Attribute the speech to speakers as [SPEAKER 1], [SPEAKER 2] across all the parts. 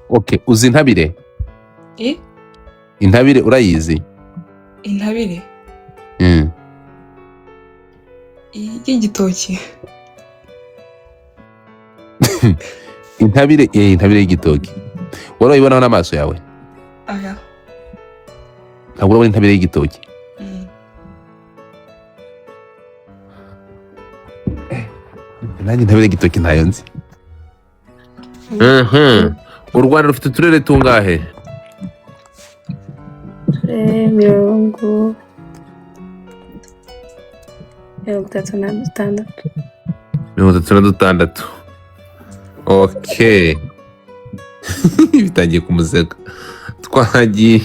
[SPEAKER 1] Okay, uzi intabire?
[SPEAKER 2] I?
[SPEAKER 1] Intabire urayizi?
[SPEAKER 2] Intabire?
[SPEAKER 1] Mm.
[SPEAKER 2] Y'igitoki.
[SPEAKER 1] Intabire, intabire y'igitoki wari wayibonaho n'amaso yawe?
[SPEAKER 2] Aya.
[SPEAKER 1] Ntabwo urabona intabire y'igitoki?
[SPEAKER 2] Mm.
[SPEAKER 1] Nanjye intabire y'igitoki ntayo nzi. U Rwanda rufite uturere tungahe?
[SPEAKER 3] 36.
[SPEAKER 1] 36. Okay, bitangiye kumuseka. Twagiye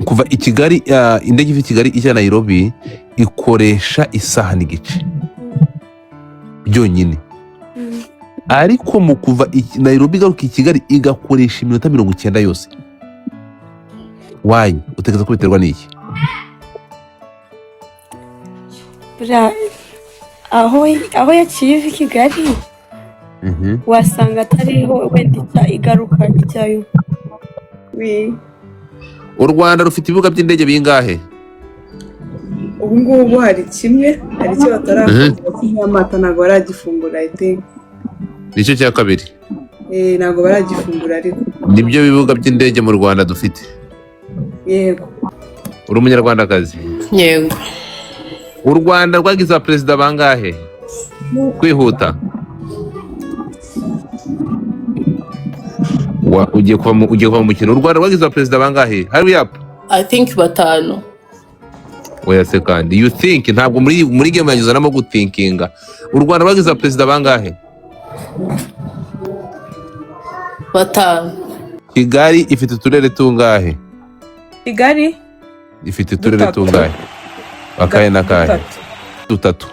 [SPEAKER 1] kuva i Kigali, indege iva i Kigali ijya Nairobi ikoresha isaha n'igice byonyine, ariko mu kuva i Nairobi igaruka i Kigali igakoresha iminota 90 yose. Why? Utekereza ko biterwa n'iki?
[SPEAKER 3] Buriya aho yaciye iva i Kigali, wasanga atariho wenda ijya igaruka ijyayo.
[SPEAKER 4] Oui.
[SPEAKER 1] U Rwanda rufite ibibuga by'indege bingahe?
[SPEAKER 4] Ubu ngubu hari kimwe, hari icyo batarafungura cy'inyamata, ntabwo baragifungura, I think.
[SPEAKER 1] Nicyo cya kabiri.
[SPEAKER 4] Ntabwo baragifungura ariko.
[SPEAKER 1] Nibyo bibuga by'indege mu Rwanda dufite.
[SPEAKER 4] Yego.
[SPEAKER 1] Uri umunyarwandakazi?
[SPEAKER 5] Yego.
[SPEAKER 1] U Rwanda rwagize abaperezida bangahe? Kwihuta. Ugiye kuva mu mukino. U Rwanda rwagize abaperezida bangahe? Hurry up.
[SPEAKER 5] I think batanu.
[SPEAKER 1] Oya se kandi, you think? Ntabwo muri game yanjye uzanamo guthinkinga. U Rwanda rwagize abaperezida bangahe?
[SPEAKER 5] Batanu.
[SPEAKER 1] Kigali ifite uturere tungahe?
[SPEAKER 2] Kigali?
[SPEAKER 1] Ifite uturere
[SPEAKER 2] Dutatu.
[SPEAKER 1] tungahe? Akahe n'akahe?
[SPEAKER 2] Dutatu.
[SPEAKER 1] Dutatu.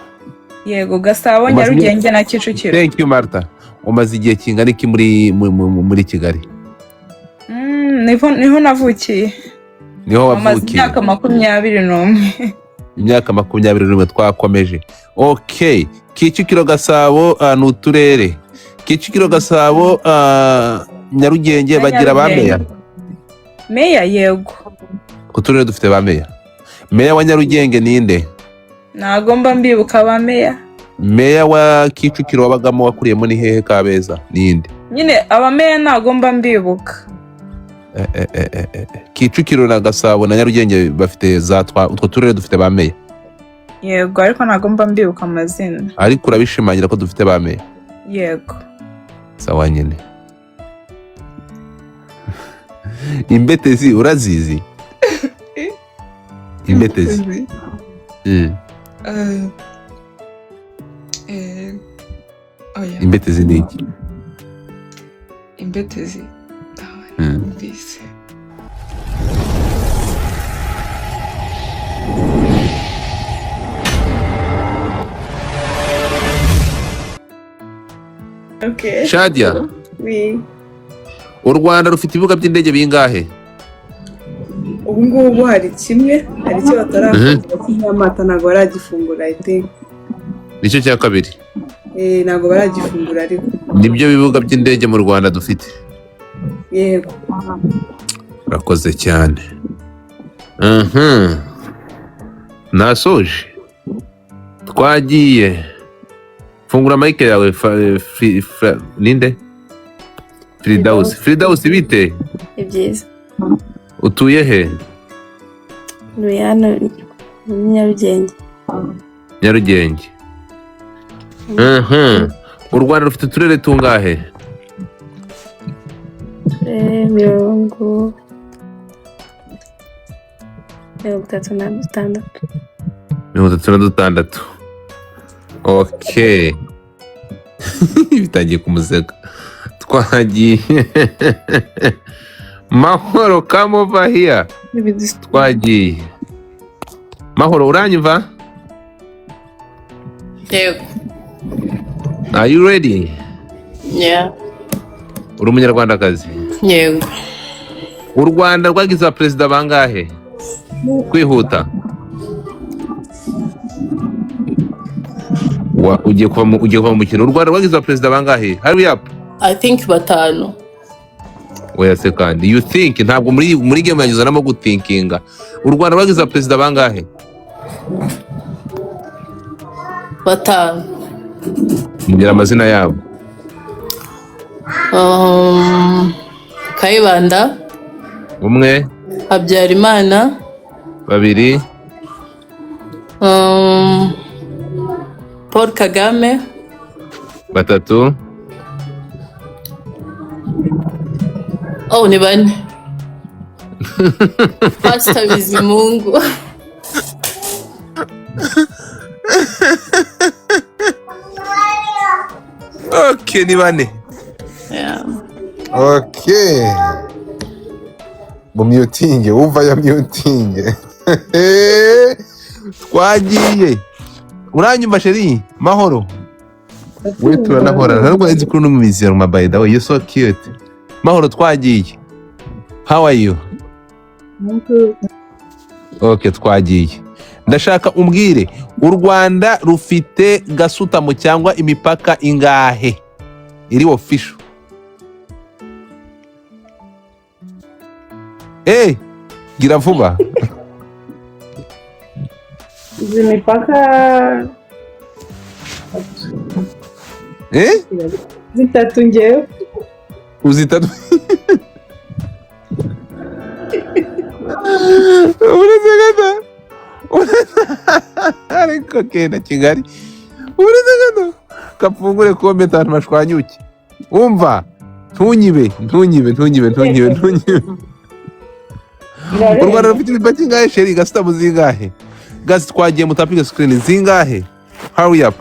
[SPEAKER 2] Yego, Gasabo, Nyarugenge na Kicukiro.
[SPEAKER 1] Thank you, Martha. Umaze igihe kingana iki muri Kigali?
[SPEAKER 2] Niho navukiye.
[SPEAKER 1] Niho
[SPEAKER 2] Amaze
[SPEAKER 1] wavukiye?
[SPEAKER 2] imyaka 21.
[SPEAKER 1] Imyaka 21. Twakomeje. Okay, Kicukiro, Gasabo, ni uturere. Kicukiro, Gasabo, Nyarugenge
[SPEAKER 2] Na
[SPEAKER 1] bagira ba
[SPEAKER 2] Nyarugenge.
[SPEAKER 1] meya?
[SPEAKER 2] Meya, yego.
[SPEAKER 1] Ku turere dufite ba meya. Meya wa Nyarugenge ninde?
[SPEAKER 2] Ntago mba mbibuka ba meya.
[SPEAKER 1] Meya wa Kicukiro wabagamo, wakuriyemo, ni hehe? Kabeza ninde?
[SPEAKER 2] Nyine abameya ntago mba mbibuka.
[SPEAKER 1] Kicukiro na Gasabo na Nyarugenge bafite za twa, utwo turere dufite ba meya.
[SPEAKER 2] Yego, ariko ntago mba mbibuka amazina.
[SPEAKER 1] Ariko urabishimangira ko dufite ba meya?
[SPEAKER 2] Yego.
[SPEAKER 1] Sawa nyine. Imbetezi urazizi? Imbetezi.
[SPEAKER 2] Oya.
[SPEAKER 1] Imbetezi ni iki?
[SPEAKER 2] Imbetezi. Numvise.
[SPEAKER 4] Okay.
[SPEAKER 1] Shadia.
[SPEAKER 4] Oui.
[SPEAKER 1] U Rwanda rufite ibibuga by'indege bingahe?
[SPEAKER 4] Ubu ngubu hari kimwe, hari icyo batarafungura cy'inyamata, ntabwo baragifungura, I think.
[SPEAKER 1] Nicyo cya kabiri.
[SPEAKER 4] Ntabwo baragifungura ariko.
[SPEAKER 1] Nibyo bibuga by'indege mu Rwanda dufite.
[SPEAKER 4] Yego.
[SPEAKER 1] Urakoze cyane. Nasoje. Twagiye. Fungura mic yawe. Ninde? Firidausi. Firidausi, bite?
[SPEAKER 3] Ni byiza.
[SPEAKER 1] Utuye he?
[SPEAKER 3] Ntuye hano muri Nyarugenge.
[SPEAKER 1] Nyarugenge. U Rwanda rufite uturere tungahe?
[SPEAKER 3] Uturere 36.
[SPEAKER 1] 36. Okay, bitangiye kumuseka. Twagiye. Mahoro, come over here. Twagiye. Mahoro, uranyumva?
[SPEAKER 5] Yego.
[SPEAKER 1] Are you ready?
[SPEAKER 5] Yeah.
[SPEAKER 1] Uri umunyarwandakazi?
[SPEAKER 5] Yego.
[SPEAKER 1] U Rwanda rwagize abaperezida bangahe? Kwihuta. Ugiye kuva mu mukino. U Rwanda rwagize abaperezida bangahe? Hurry up.
[SPEAKER 5] I think batanu.
[SPEAKER 1] Oya se kandi, you think? Ntabwo muri game yanjye uzanamo guthinkinga. U Rwanda rwagize abaperezida bangahe?
[SPEAKER 5] Batanu.
[SPEAKER 1] Mbwira amazina yabo.
[SPEAKER 5] Kayibanda.
[SPEAKER 1] Umwe.
[SPEAKER 5] Habyarimana.
[SPEAKER 1] Babiri.
[SPEAKER 5] Paul Kagame.
[SPEAKER 1] Batatu.
[SPEAKER 5] Oh, ni bane. Pastor Bizimungu.
[SPEAKER 1] Okay, ni bane.
[SPEAKER 5] Yeah.
[SPEAKER 6] Okay, mu myutinge wumva ya myutinge.
[SPEAKER 1] Twagiye. Uranyumva, chérie Mahoro? We turanahorana, ntabwo nzi ko uri n'umuzirama. By the way, you so cute. Mahoro, twagiye. How are you? Okay, twagiye. Ndashaka umbwire, u Rwanda rufite gasutamo cyangwa imipaka ingahe iri official? Gira vuba.
[SPEAKER 4] Izi mipaka zitatu ngewe.
[SPEAKER 1] Uzitatu? Uretse gato, ariko kenda Kigali, uretse gato kapfungure comment ahantu bashwanyuke. Umva, ntunyibe, ntunyibe, ntunyibe, ntunyibe, ntunyibe. U Rwanda rufite imipaka ingahe, chérie? Gasutamo zingahe? Gasi, twagiye, mutapinge screen. Zingahe? Hurry up.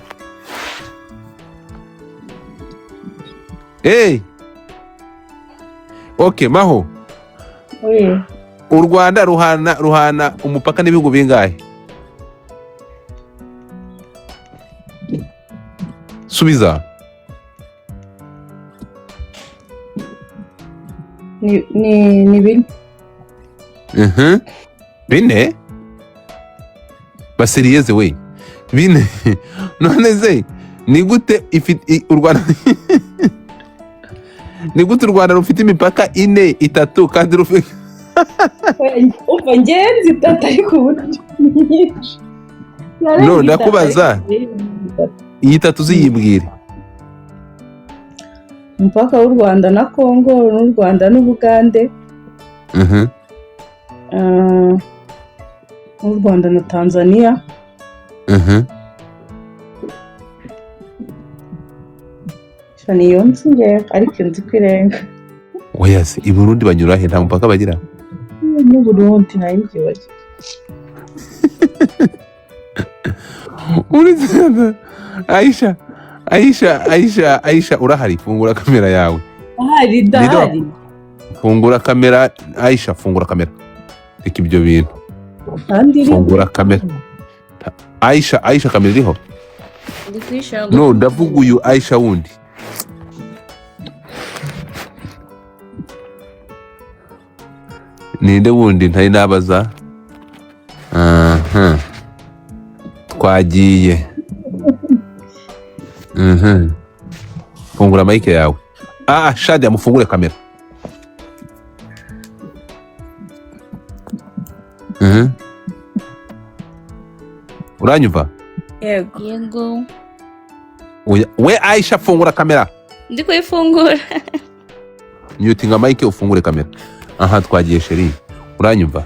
[SPEAKER 1] Hey, okay, Maho.
[SPEAKER 4] Oui.
[SPEAKER 1] U Rwanda ruhana umupaka n'ibihugu bingahe? Subiza.
[SPEAKER 4] Ni bine.
[SPEAKER 1] Bine? Baseriyeze we, bine? None se ni gute u Rwanda, ni gute u Rwanda rufite imipaka ine, itatu, kandi rufite
[SPEAKER 4] Umva, ngenzi itatu, ariko uburyo ni myinshi.
[SPEAKER 1] No, ndakubaza. Iyi itatu ziyibwire.
[SPEAKER 4] Umupaka w'u Rwanda na Congo n'u Rwanda n'Ubugande, n'u Rwanda na Tanzania. Sha, niyo nzi ngewe, ariko iyo nzi ko irenga.
[SPEAKER 1] Oya se, i Burundi banyura he? Nta mupaka bagira.
[SPEAKER 4] N'u Burundi nayo mbyibagiwe.
[SPEAKER 1] Uretse Aisha, Aisha, Aisha, Aisha, urahari? Fungura kamera yawe.
[SPEAKER 4] Ahari, ndahari.
[SPEAKER 1] Fungura kamera, Aisha, fungura kamera, reka ibyo bintu.
[SPEAKER 4] Kandi iri
[SPEAKER 1] Fungura kamera, Aisha. Aisha, kamera iriho?
[SPEAKER 7] Ndi kuyishira ngo
[SPEAKER 1] No, ndavuga uyu Aisha wundi. Ninde wundi ntari nabaza? Aha, twagiye. Fungura mic yawe. Ah, Shadia, mufungure kamera. Uranyumva?
[SPEAKER 2] Yego.
[SPEAKER 7] Yego.
[SPEAKER 1] Oya, we Aisha, fungura kamera.
[SPEAKER 7] Ndi kuyifungura.
[SPEAKER 1] Mutinga mic, ufungure kamera. Aha, twagiye. Chérie, uranyumva?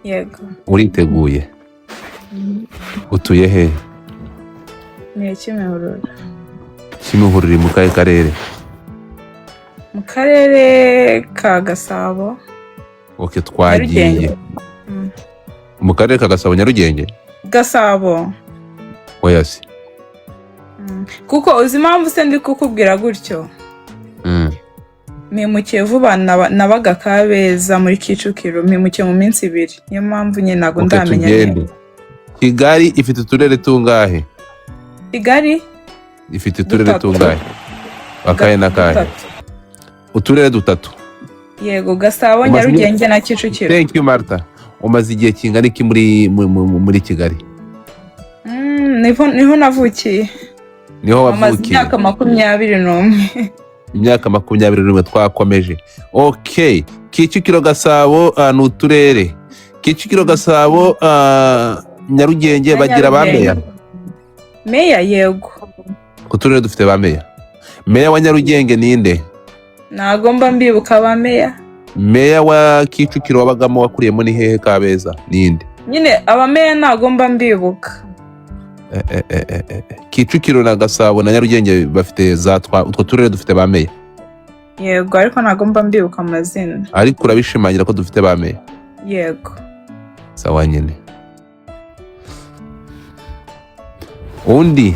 [SPEAKER 2] Yego.
[SPEAKER 1] Uriteguye? Utuye he?
[SPEAKER 2] Ni Kimihurura.
[SPEAKER 1] Kimihurura iri mu kahe karere?
[SPEAKER 2] Mu karere ka Gasabo.
[SPEAKER 1] Okay, twagiye.
[SPEAKER 2] Nyarugenge.
[SPEAKER 1] Mu karere ka Gasabo, Nyarugenge?
[SPEAKER 2] Gasabo.
[SPEAKER 1] Oya se.
[SPEAKER 2] Kuko uzi impamvu se ndi kukubwira gutyo? Mpimukiye vuba, nabaga Kabeza muri Kicukiro, mpimukiye mu minsi 2, niyo mpamvu nyine ntabwo
[SPEAKER 1] Okay,
[SPEAKER 2] ndamenya
[SPEAKER 1] tugende.
[SPEAKER 2] neza.
[SPEAKER 1] Kigali ifite uturere tungahe?
[SPEAKER 2] Kigali
[SPEAKER 1] Ifite uturere
[SPEAKER 2] Dutatu.
[SPEAKER 1] tungahe? Akahe n'akahe?
[SPEAKER 2] Dutatu.
[SPEAKER 1] Uturere dutatu.
[SPEAKER 2] Yego, Gasabo, Nyarugenge na Kicukiro.
[SPEAKER 1] Thank you, Martha. Umaze igihe kingana iki muri Kigali?
[SPEAKER 2] Niho navukiye.
[SPEAKER 1] Niho
[SPEAKER 2] Amaze
[SPEAKER 1] wavukiye?
[SPEAKER 2] imyaka 21.
[SPEAKER 1] Imyaka 21. Twakomeje. Okay, Kicukiro, Gasabo, ni uturere. Kicukiro, Gasabo, Nyarugenge
[SPEAKER 2] Na
[SPEAKER 1] bagira ba meya?
[SPEAKER 2] Nyarugenge. Meya, yego.
[SPEAKER 1] Ku turere dufite ba meya. Meya wa Nyarugenge ninde?
[SPEAKER 2] Ntago mba mbibuka ba meya.
[SPEAKER 1] Meya wa Kicukiro wabagamo, wakuriyemo, ni hehe? Kabeza ninde?
[SPEAKER 2] Nyine abameya ntago mba mbibuka.
[SPEAKER 1] Kicukiro na Gasabo na Nyarugenge bafite za twa, utwo turere dufite ba meya.
[SPEAKER 2] Yego, ariko ntago mba mbibuka amazina.
[SPEAKER 1] Ariko urabishimangira ko dufite ba meya?
[SPEAKER 2] Yego.
[SPEAKER 1] Sawa nyine. Undi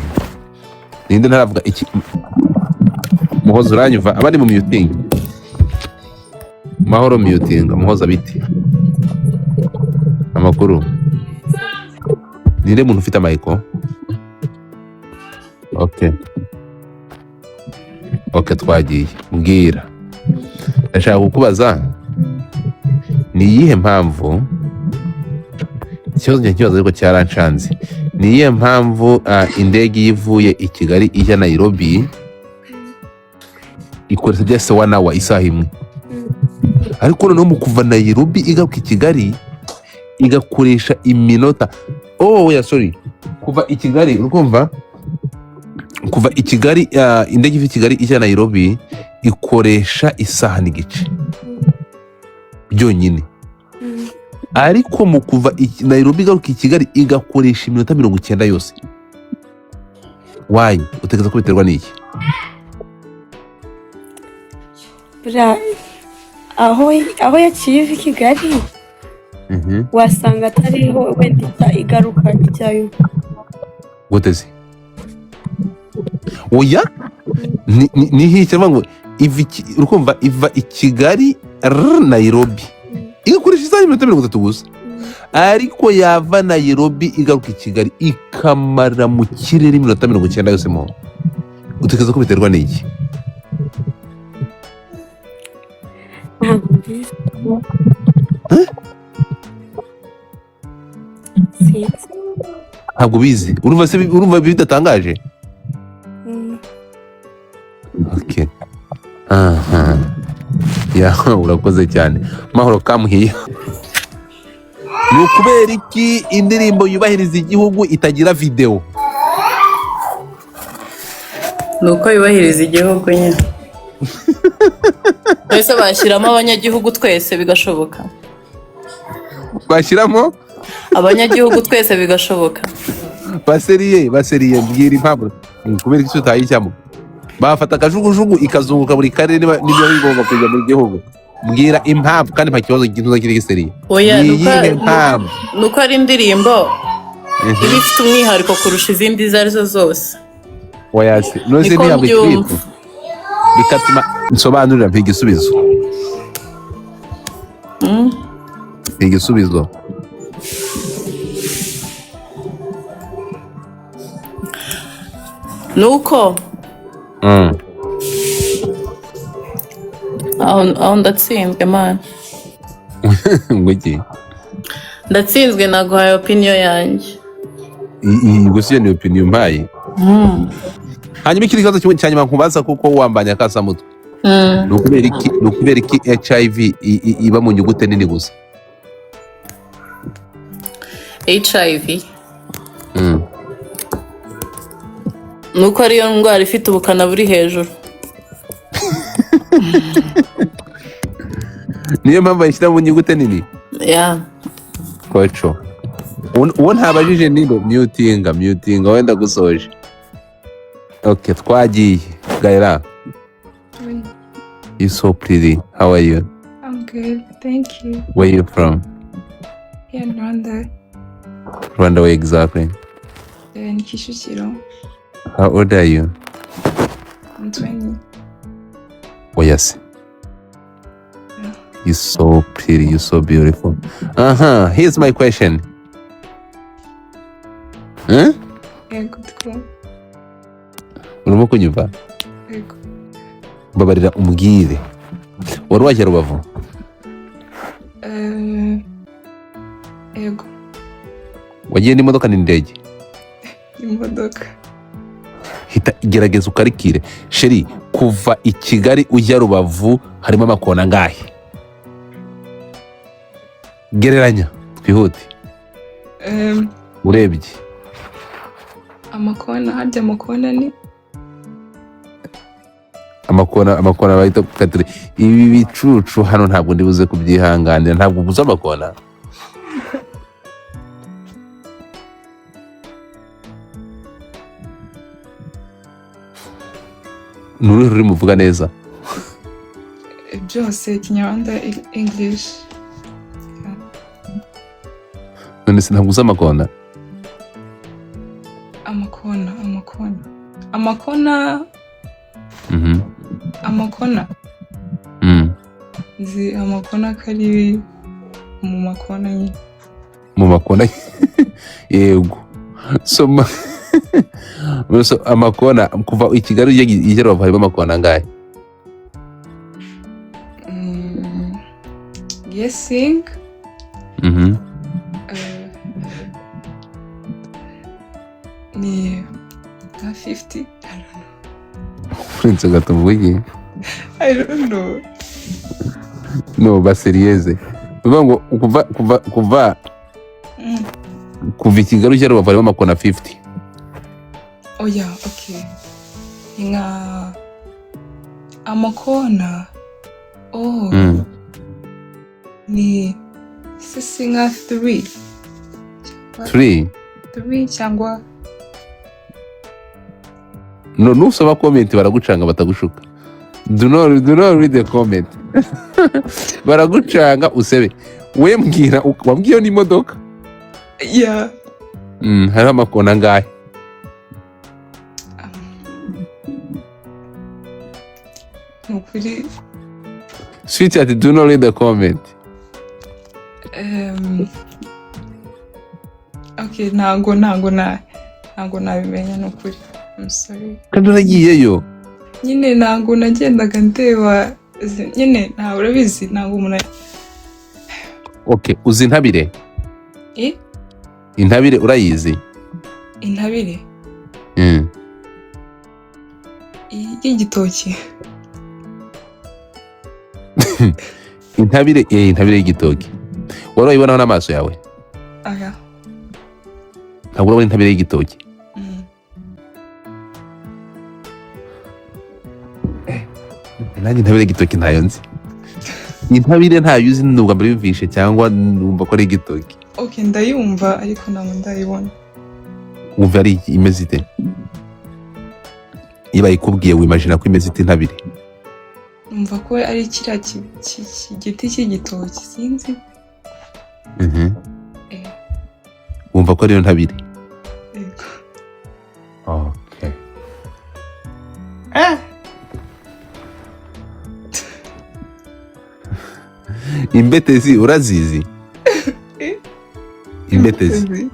[SPEAKER 1] ninde ntaravuga iki? Muhoza, uranyumva? Abandi mu muting. Mahoro, muting. Muhoza, biti amakuru? Ninde muntu ufite amayiko? Okay, twagiye. Mbwira, ndashaka kukubaza, ni iyihe mpamvu, ikibazo njya kibazo ariko cyaranshanze, ni iyihe mpamvu indege iyo ivuye i Kigali ijya Nairobi ikoresha byose one hour, isaha imwe, ariko noneho mu kuva Nairobi igaruka i Kigali igakoresha iminota, oh yeah, sorry, kuva i Kigali, urumva, kuva i Kigali, indege iva i Kigali ijya Nairobi ikoresha isaha n'igice byonyine, ariko mu kuva Nairobi igaruka i Kigali igakoresha iminota 90 yose? Why? Utekereza ko biterwa n'iki?
[SPEAKER 3] Buriya aho yaciye iva i Kigali wasanga atariho wenda ijya igaruka ijyayo.
[SPEAKER 1] Gute se? Oya, ni hiki ngo iva urukumva, iva i Kigali Nairobi igakoresha isaha y'iminota 30 gusa, ariko yava Nairobi igaruka i Kigali ikamara mu kirere iminota 90 yose. Mo utekereza ko biterwa n'iki?
[SPEAKER 3] Ntabwo mbizi. Sinzi.
[SPEAKER 1] Ntabwo ubizi? Urumva se urumva bidatangaje? Okay. Aha. Ya, urakoze cyane. Mahoro kamuhiya. Ni ukubera iki indirimbo yubahiriza igihugu itagira video?
[SPEAKER 5] Ni uko yubahiriza igihugu nyine. Twese bashyiramo abanyagihugu twese bigashoboka.
[SPEAKER 1] Bashyiramo
[SPEAKER 5] abanyagihugu twese bigashoboka.
[SPEAKER 1] Baseriye, baseriye, mbwira impamvu. Ni ukubera iki utayishyamo? Bafata akajugujugu ikazunguka buri karere niba bigomba kujya mu gihugu. Mbwira impamvu, kandi nta kibazo gituza kiri giseriye.
[SPEAKER 5] Oya,
[SPEAKER 1] Ni
[SPEAKER 5] ni uko
[SPEAKER 1] iyihe mpamvu?
[SPEAKER 5] ni uko ari indirimbo iba ifite umwihariko kurusha izindi izo arizo zose.
[SPEAKER 1] Oya se, none se
[SPEAKER 5] Niko
[SPEAKER 1] ntihabwa
[SPEAKER 5] mbyumva.
[SPEAKER 1] ikiribwa? Bigatuma nsobanurira, mpa igisubizo. Mpa igisubizo.
[SPEAKER 5] Ni uko aho ndatsinzwe, man.
[SPEAKER 1] Ngo iki?
[SPEAKER 5] Ndatsinzwe, naguhaye opinion yanjye.
[SPEAKER 1] Gusa iyo ni opinion umpaye. Hanyuma ikindi kibazo kimwe cya nyuma nkubaza, kuko wambanye akasamutwe, ni ukubera iki HIV iba mu nyuguti nini gusa?
[SPEAKER 5] HIV ni uko ariyo ndwara ifite ubukana buri hejuru.
[SPEAKER 1] Niyo mpamvu bayishyira mu nyuguti nini?
[SPEAKER 5] Yeah.
[SPEAKER 1] Koco, uwo ntabajije nino mutinga mutinga, wenda gusoje. Okay, twagiye. Gaira, you so pretty, how are you?
[SPEAKER 8] I'm good, thank you.
[SPEAKER 1] Where you from?
[SPEAKER 8] Here in Rwanda.
[SPEAKER 1] Rwanda, where exactly?
[SPEAKER 8] In Kicukiro.
[SPEAKER 1] How old are you?
[SPEAKER 8] I'm 20.
[SPEAKER 1] Oh yes.
[SPEAKER 8] Yeah.
[SPEAKER 1] You're so pretty, you're so beautiful. Here's my question. Huh?
[SPEAKER 8] Yego, two.
[SPEAKER 1] Urimo kunyumva?
[SPEAKER 8] Yego.
[SPEAKER 1] Mbabarira umbwire, wari wajya Rubavu?
[SPEAKER 8] Yego.
[SPEAKER 1] Wagiye n'imodoka n'indege?
[SPEAKER 8] Imodoka.
[SPEAKER 1] Hita gerageza ukarikire, chérie. Kuva i Kigali ujya Rubavu harimo amakona angahe? Gereranya twihute. Urebye.
[SPEAKER 8] Amakona, harya amakona ni
[SPEAKER 1] Amakona bahita katire ibi bicucu hano, ntabwo ndibuze kubyihanganira, ntabwo ubuze amakona. Ni uruhe rurimi uvuga neza?
[SPEAKER 8] Byose, Kinyarwanda, English.
[SPEAKER 1] None se ntabwo uzi amakona?
[SPEAKER 8] Amakona. Amakona. Nzi amakona ko ari mu makona nyine.
[SPEAKER 1] Mu makona, yego. Soma. So, amakona kuva i Kigali ujya Rubavu harimo amakona angahe?
[SPEAKER 8] Guessing. Ni nka 50, I don't know.
[SPEAKER 1] Uretse gato, mvuge.
[SPEAKER 8] I don't know.
[SPEAKER 1] No ba sérieuse, bivuga ngo kuva kuva i Kigali ujya Rubavu harimo amakona 50.
[SPEAKER 8] Oh yeah, okay. Ni nka amakona. Oh, ni sisi nka 3.
[SPEAKER 1] 3.
[SPEAKER 8] 3 cyangwa
[SPEAKER 1] No, nusoma comment baragucanga, batagushuka. Do not read the comment, baragucanga usebe. We mbwira, wambwiye n'imodoka.
[SPEAKER 8] Yeah.
[SPEAKER 1] Hariho amakona angahe?
[SPEAKER 8] Ni ukuri.
[SPEAKER 1] Sweet ati do not read the comment.
[SPEAKER 8] Okay, ntago nabimenya, ni ukuri. I'm sorry.
[SPEAKER 1] Kandi uragiyeyo.
[SPEAKER 8] Nyine ntago nagendaga ndeba nyine ntawe urabizi, ntago umuntu
[SPEAKER 1] Okay, uzi intabire?
[SPEAKER 8] Eh?
[SPEAKER 1] Intabire urayizi?
[SPEAKER 8] Intabire?
[SPEAKER 1] Mm.
[SPEAKER 8] Y'igitoki?
[SPEAKER 1] Intabire, intabire y'igitoki wari wayibonaho n'amaso yawe?
[SPEAKER 8] Aya.
[SPEAKER 1] Ntabwo urabona intabire y'igitoki?
[SPEAKER 8] Mm.
[SPEAKER 1] Nanjye intabire y'igitoki ntayo nzi. Intabire ntayo uzi? Ni ubwa mbere yumvishe cyangwa numva ko ari igitoki?
[SPEAKER 8] Okay, ndayumva ariko ntabwo ndayibona.
[SPEAKER 1] Wumva ari imeze ite? Iyo bayikubwiye wimagina ko imeze ite intabire?
[SPEAKER 8] Numva ko ari kiriya giti cy'igitoki, sinzi.
[SPEAKER 1] Wumva ko ariyo ntabire?
[SPEAKER 8] Yego.
[SPEAKER 1] Okay. Imbetezi urazizi?
[SPEAKER 8] Eh?
[SPEAKER 1] Imbetezi.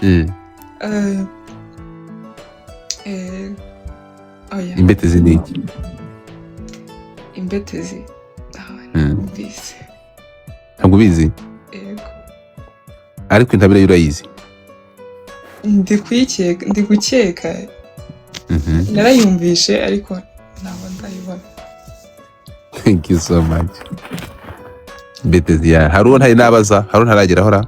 [SPEAKER 8] Imbetezi. Oya.
[SPEAKER 1] Imbetezi ni iki?
[SPEAKER 8] Imbetezi. Ah, numvise.
[SPEAKER 1] Ntabwo ubizi?
[SPEAKER 8] Yego.
[SPEAKER 1] Ariko intabire yo urayizi?
[SPEAKER 8] Ndi kuyikeka, ndi gukeka. Narayumvishe ariko ntabwo ndayibona.
[SPEAKER 1] Thank you so much. Imbetezi ya hari uwo ntari nabaza, hari uwo ntarageraho ra.